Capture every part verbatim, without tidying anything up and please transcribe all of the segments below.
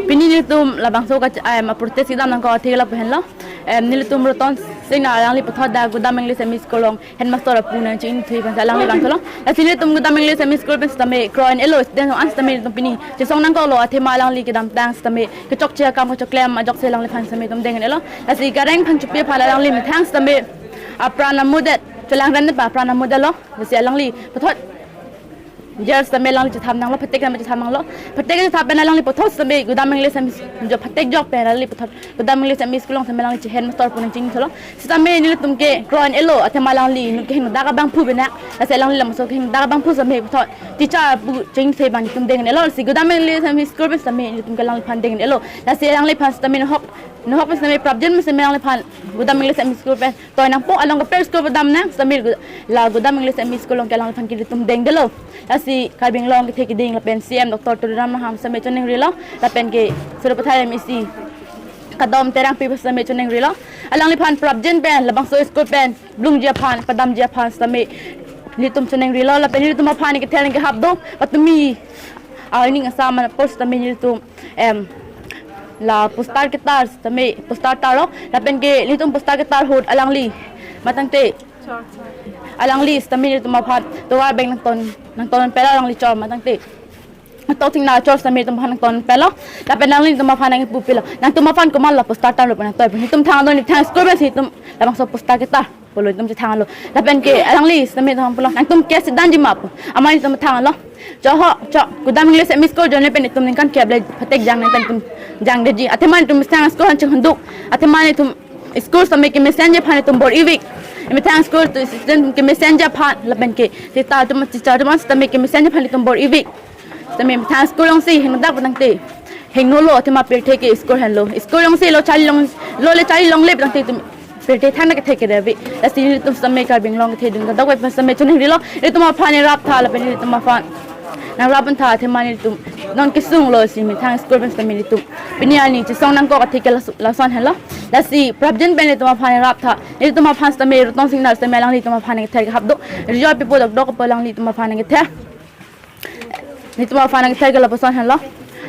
Pini nelitum labangso ka, em, protest kedam nangkok athe ke lapu henlo. Em, nelitum Ratan Singnar alangli puthot dak Gudam English M E School along headmaster apu nangchingthui aphan si alangli vangthulo. Lasi nelitum Gudam English M E School pen sitame kro-an-elo student an sitame nelitum pini chesong nangkoklo, athema alangli kedamtang sitame kechokche akam kechoklem ajok si alangliphan sitame nelitum deng-un-elo. Lasi kareng aphan chopi aphan alangli methang sitame apran amudet, chelang ran pa apran amudetlo. Lasi alangli puthot jer sitame alangli chethap nanglo, phatek sitame chethap nanglo. Phatek chethap pen alangli puthot sitame Gudam English M E s-, jo phatek jok pen alangli puthot Gudam English M E School along sitame alangli che headmaster apu nangchingthulo. Sitame nelitum ke kro-an-elo, athema alangli inut kehingno dak abangphu benak. Lasi alangli lamso kehingno dak abangphu sitame puthot teacher apu chingthui abang nelitum deng-un-elo. Lasi Gudam English M E School pen sitame nelitum ke alangliphan deng-un-elo. Lasi alangliphan sitame nahok, nahok pen sitame prapjin pen sitame alangliphan Gudam English M E School pen toi nangpo, along kaprek school padam nang, sitame gu-, la Gudam English M E School along ke alangliphan ke nelitum dengdetlo. Lasi Karbi Anglong kethe keding lapen C M Doctor Tuliram Ronghang sitame choningrilo, lapen ke Sarupathar M A C Kadom Terangpi sitame choningrilo. Alangliphan prapjin pen labangso school pen blungji aphan, padamji aphan sitame nelitum choningrilo, lapen nelitum aphan kethe nangkehap do, patumi, ah, ining asam apor sitame nelitum, em, la poster ketar sitame poster tarlo, lapen ke nelitum poster ketar ahut alangli matangte alangli sitame nelitum aphan tovar beng nangton, nangton pela alangli chor matangte. Tok thing na chor sitame nelitum aphan nangton pela, lapen alangli nelitum aphan nangpupilo. Nangtum aphan komatlo poster tarlo pu nangtoi pu. Nelitum thang adon, nelitum thang school pensi nelitum labangso poster ketar pulo, nelitum chethanglo. Lapen ke alangli sitame nelitum pulo, nangtum ke sidan ji ma pu. Amat nelitum thanglo. Cho ho, cho, Gudam English M E School ajoine pen itum ningkan kep le phatek jang nangtum jangdeji. Athema nelitum methang school aphan chinghonduk. Athema nelitum school sitame kemesenji aphan nelitum bor-ivik. Methang school tu student kemesenji aphan lapen ke teacher atum, teacher atum sitame kemesenji aphan nelitum bor-ivik. Sitame methang school alongsi hingno dak patangte hingnolo, athema pirthe ke school henlo. School alongsi lo charli long, lo le charli longle patangte itum pirthe thangta kethe kere ave. Lasi nelitum sitame Karbi Anglong kethe dun kadokave aphan sitame choningrilo. Nelitum aphan neraptha lapen nelitum aphan nangrap-un tha, athema nelitum non kesunglo si methang school pen sitame nelitum pini arni chesong nangkok athe ke las-, lason henlo. Lasi prapjin pen nelitum aphan neraptha. Nelitum aphan sitame Ratan Singnar sitame alanglitum aphan nangkether kehap do. Rijo pipo dokdok apo alanglitum aphan nangkether. Nelitum aphan nangkether ke lapuson henlo.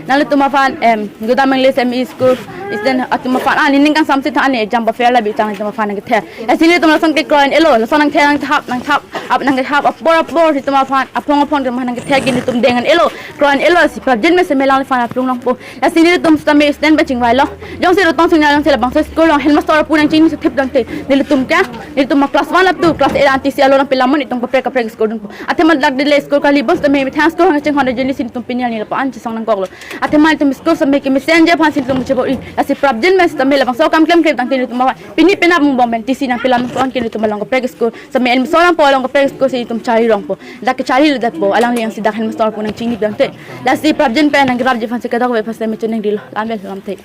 Nanglitum aphan, em, Gudam English M E School student atum aphan, ah, nening kangsamsi tha ani exam ba fail la bicang nelitum aphan nangkether. Lasi nelitum lason ke kro-an-elo, lason nangther nangthap, nangthap, ap nangthap apor apor nelitum aphan, aphong aphong nelitum aphan nangkether ke nelitum deng-un-elo, kro-an-elo si prapjin pen sitame alangliphan aplung longpo. Lasi nelitum sitame student pen chingvailo. Jongsi Ratan Singnar jongsi labangso school along headmaster apu nangchingthip tangte nelitum ke, nelitum class one up to class eight anti si alo nangpi lamon itum kaprek kaprek school dunpo. Athema dak dile school kali bos tame methang school hang chinghon ajoine si nelitum pini arni lapu-an chesong nangkoklo. Athema nelitum school sitame kemesenji aphan si nelitum chebor-i. Lasi prapjin pen sitame labangso akam klemklem tangte nelitum aphan pini penap mung bom pen T C nangpi lam pon ke nelitum along kaprek school sitame admission nangpo, along kaprek school si nelitum charli rongpo. Dak ke charli le dak po, alangli jongsi dak headmaster apu nangchingthip tangte. Lasi prapjin pen nangkerapji aphan si kadokave aphan sitame choningrilo. Lam vel lamthe.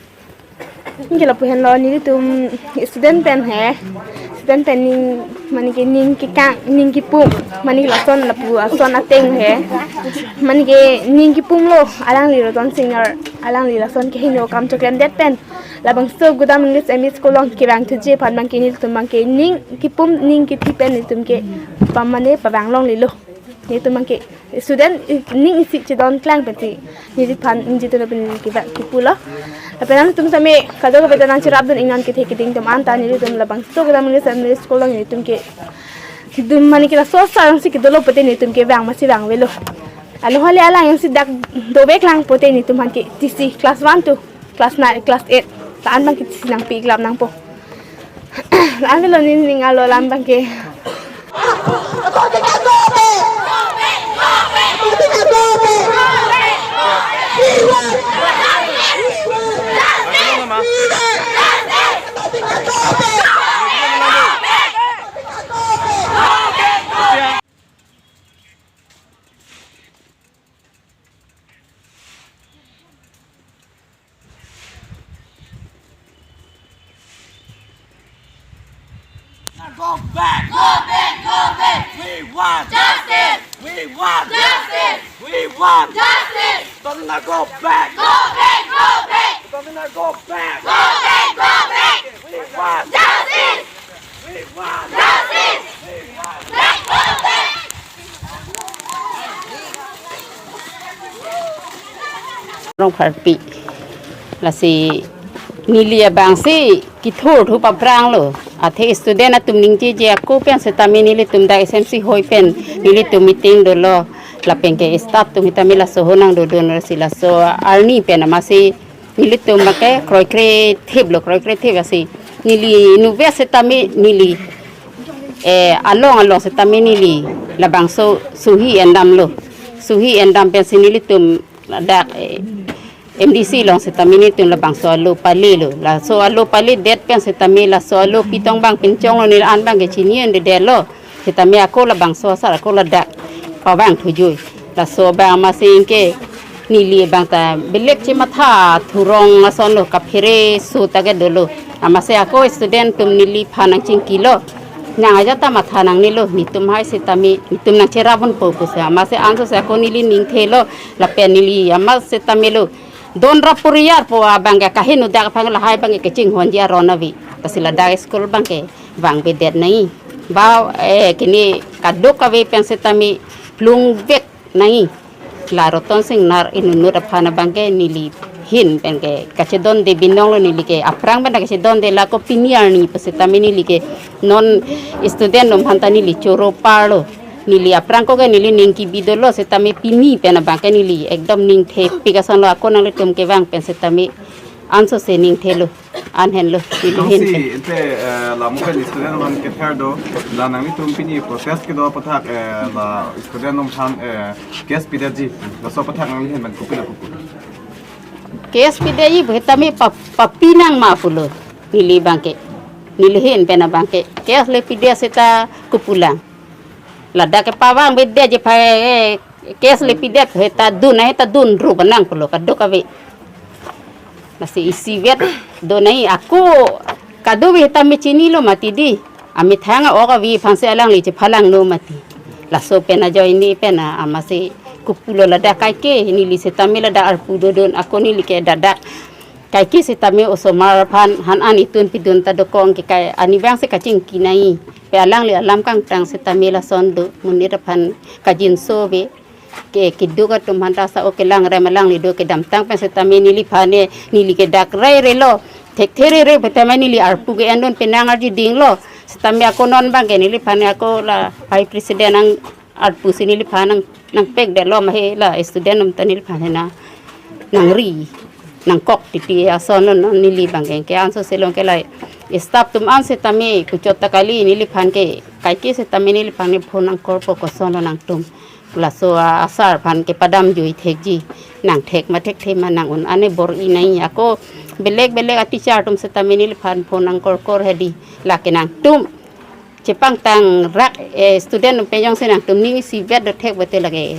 Ningke lapu henlo, nelitum student pen he. Student pen ning, mane ke ning kekang, ning kepum, mane lason lapu ason ateng he. Mane ke ning kepumlo, alangli Ratan Singnar, alangli lason kehingno akam choklemdet pen labangso Gudam English M E School along kevangthuji aphan abang ke nelitum abang ke ning kepum ning kethe pen nelitum ke pamane pavang longlelo. Nelitum abang ke student i-, ning isi chedon klang pensi neliphan ningje tun pen neli kevang kepulo. Lapen nangtum sitame kadokave ta nangcherapdun iknon kethe keding atum anta nelitum labangso Gudam English M E School along nelitum ke kedun mane ke laso asonsi kedolo pote nelitum kevang masi vang avelo. Ano hale alang jongsi dak dovek lang pote nelitum aphan ke T C class one to class nine, class eight. La-an abang ke T C nangpi ik lam nangpo. La-an avelo nening arlo, la-an abang ke. Go back! Go back! Go back! We want justice! We want justice! We want justice! Doesn't not go back! Go back! Go back! Doesn't not go back! Go back! Go back! We want justice! We want justice! We want justice! Go back! Rongpharpi. Lasi neli abangsi kithurthu aphrang lo. Athe student atum ningjeje ako pen setame nelitum dak S M C hoi pen nelitum meeting dolo. Lapen ke staff atum setame laso ahut nangdodun, lasi laso arni pen amatsi nelitum abangke kroikre thip lo, kroikre thip lasi. Neli inutvet setame neli, eh, along along setame neli labangso suhi endam lo. Suhi endam pensi nelitum ladak, eh, M D C along setame nelitum labangso alo pale lo. Laso alo paledet pen setame laso alo pitong bang pinchong lo, neli an abangke chini un-edet lo. Setame ako labangso asar ako ladak pavang thujui. Laso abang amatsi ke neli abang ta belek chematha thurong ason lo, kaphere su ta ke dolo. Amatsi ako student atum neliphan nangchingki lo. Nang ajat ta matha nangnelo, netum hai setame, netum nangcherap unpo pusi. Amatsi ansose ako neli ningthe lo, lapen neli amat setame lo. Don rap puriyar po abangke kahin udak aphan lahai abangke kachinghonji aron ave. Lasi ladak school abangke vangvedet nai. Ba, eh, kini kadokave pen setame plungvek nai. La Ratan Singnar inutnut aphan abangke neli ahin penke kachedonde binong lo, neli ke aphrang pen kachedonde, lako pini arni pen setame neli ke non student atum aphan ta neli choro par lo. Neli aphrang ako ke neli ning kebi dolo, setame pini pen abangke neli ekdom ningthepik ason lo, ako nanglitum kevang pen setame ansose ningthe lo, an henlo, neli ahin pen. Jongsi ente, eh, la mo pen student atum kether do, la nanglitum pini protest kedo aphuthak, eh, la student atum aphan, eh, case pidetji, laso aphuthak nangli ahin pen kopilo kopilo? Case pidetji pu setame pa, papi nang ma pulo, neli abangke, neli ahin pen abangke case le pidet seta kopulang. Ladak ke pavangvedetji aphan, eh, case le pidet, heta dun, heta dun rup nang pulo kadokave. Lasi isivet do nai, ako kadokave setame chinilo mati di. Amethang a-ok avi aphansi alangli chephalangno mati. Laso pen ajoine pen a, amatsi kopulo ladak kaike, neli setame ladak arpu dodun, ako neli ke dadak kaike setame osomar aphan han an itun pidun ta dokok ke kai, ani abangsi kachingki nai. Pe alangli alam kangtang setame lason do, monit aphan kajinso ave. Ke keduk atum aphan ta sa o kelang rem alangli do, kedamtang pen setame neliphan ne, neli ke dak rai re lo. Thekthe re re pu setame neli arpu ke-endun penang arji ding lo. Setame ako non abangke neliphan ne ako la vice president nang arpu si neliphan nang, nangpekdet lo, ma he la student atum ta neliphan he na, nangri, nangkok titi ason lo, non neli abangke ke ansose long ke la staff atum an setame kuchot ta kali, neliphan ke kaike setame neliphan ne phone nangkorpo koson lo nangtum. Laso a, asar aphan kepadamjui thekji, nangthek ma thekthe ma nang un-an ne bor-i nai, ako belek belek a-teacher atum setame neliphan phone nangkorkor hedi, lake nangtum chepangtang rak, eh, student atum pen jongsi nangtum ning isivet dothek pulote lake,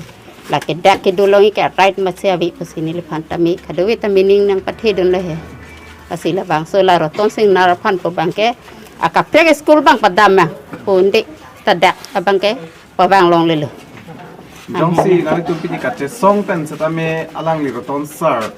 lake dak kedo longji ke right masi ave pusi neliphan tame kadokave tame ning nangpathedun lo he. Lasi labangso la Ratan Singnar aphan pu abangke akaprek school abang padam ma, punde ta dak abangke pavang longlelo. Jongsi nanglitum pini kachesong pen setame alangli Ratan sir,